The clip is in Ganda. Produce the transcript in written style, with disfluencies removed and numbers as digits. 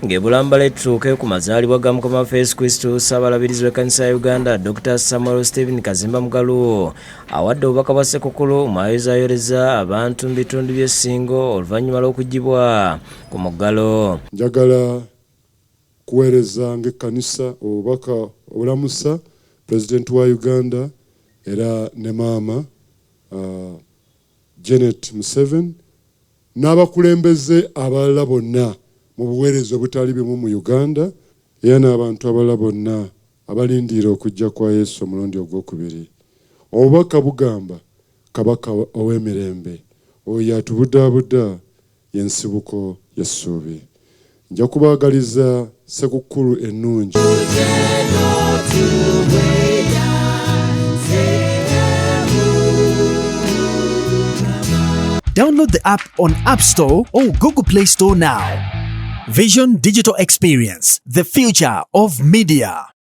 Ng'ebulambala etutuuke ku mazaalibwa ga Mukama waffe Yesu Kristo, Ssaabalabirizi w'Ekkanisa ya Uganda Dr. Samuel Stephen Kazimba Mugalu awadde obubaka bwa Ssekukulu mw'ayozaayoleza abantu mu bitundu by'e Ssingo oluvannyuma lw'okuggyibwa ku muggalo. Njagala kuweereza ng'ekkanisa obubaka obulamusa Pulezidenti wa Uganda era ne maama uh, Janet Museveni n'abakulembeze abalala bonna mu buweereza obutali bimu mu Uganda era n'abantu abalala bonna abalindiira okujja kwa Yesu omulundi ogw'okubiri. Obubaka bugamba Kabaka ow'emirembe oyo y'atubudaabuda y'ensibuko y'essuubi. Nja kubaagaliza Ssekukkulu ennungi. Download the app on App Store or Google Play Store now. Vision Digital Experience, the future of media.